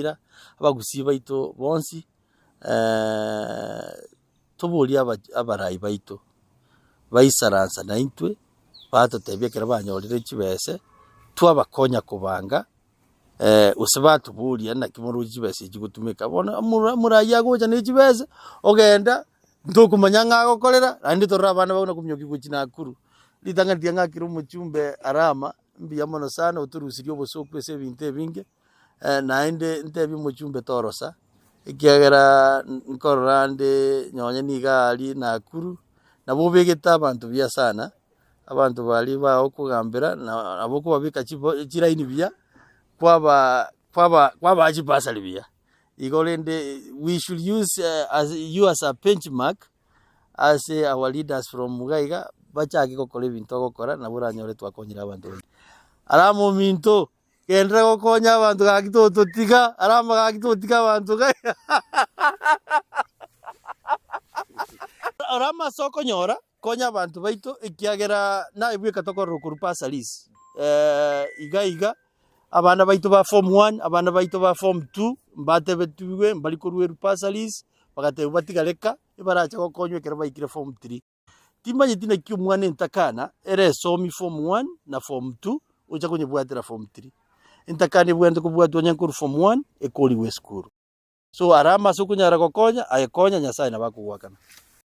Nyamira, abagusii baito bonsi, toborie aba abarai baito, baisaransa naintwe, batotebia ekero banyorire chibese, twabakonya kobanga gose batoboria naki moroche chibesa echi chigotumeka. Bono omora omorai agocha ne chibesa, ogenda, ntokomanya ng'a agokorera, naende torore abana bagona kominyokia gochia Nakuru. Ritang'ani riria ng'akire omochumbe Arama, mbuya mono sana otorusirie obosoku ase ebinto ebinge, naende ntebie omochumbe torosa, ekiagera nkorora ande nonye niga aria Nakuru, nabo obegete abanto buya sana, abanto baria bagokogambera na nabo okobabeka chibo chilaini buya, kwaba kwaba kwabaa chibasari buya. Igo rende we should use as you as a benchmark ase our leaders from iga iga, bachake gokora ebinto ogokora nabo oranyore twakonyire abanto baito. Arama ominto, genderera gokonya abanto gaki tototiga, arama gaki totiga abanto iga iga Orama ase okonyora, konya abanto baito ekiagera naye bweka tokorora okorwa bursaries iga iga, abana baito ba form one, abana baito ba form two, mbatebetigwe mbari korwa bursaries, bagatebiwa batigare ka, ebarache gokonywa ekero baikire form three. Timanyeti naki omwana entakana ere esomi form one na form two, ocha konyebwatera form three. Entakana ebwenerete kobwatwa onye nkorwa form one, ekorigwe esukuru. So are amase okonyara gokonya, aye konya Nyasaye nabo akogoakana.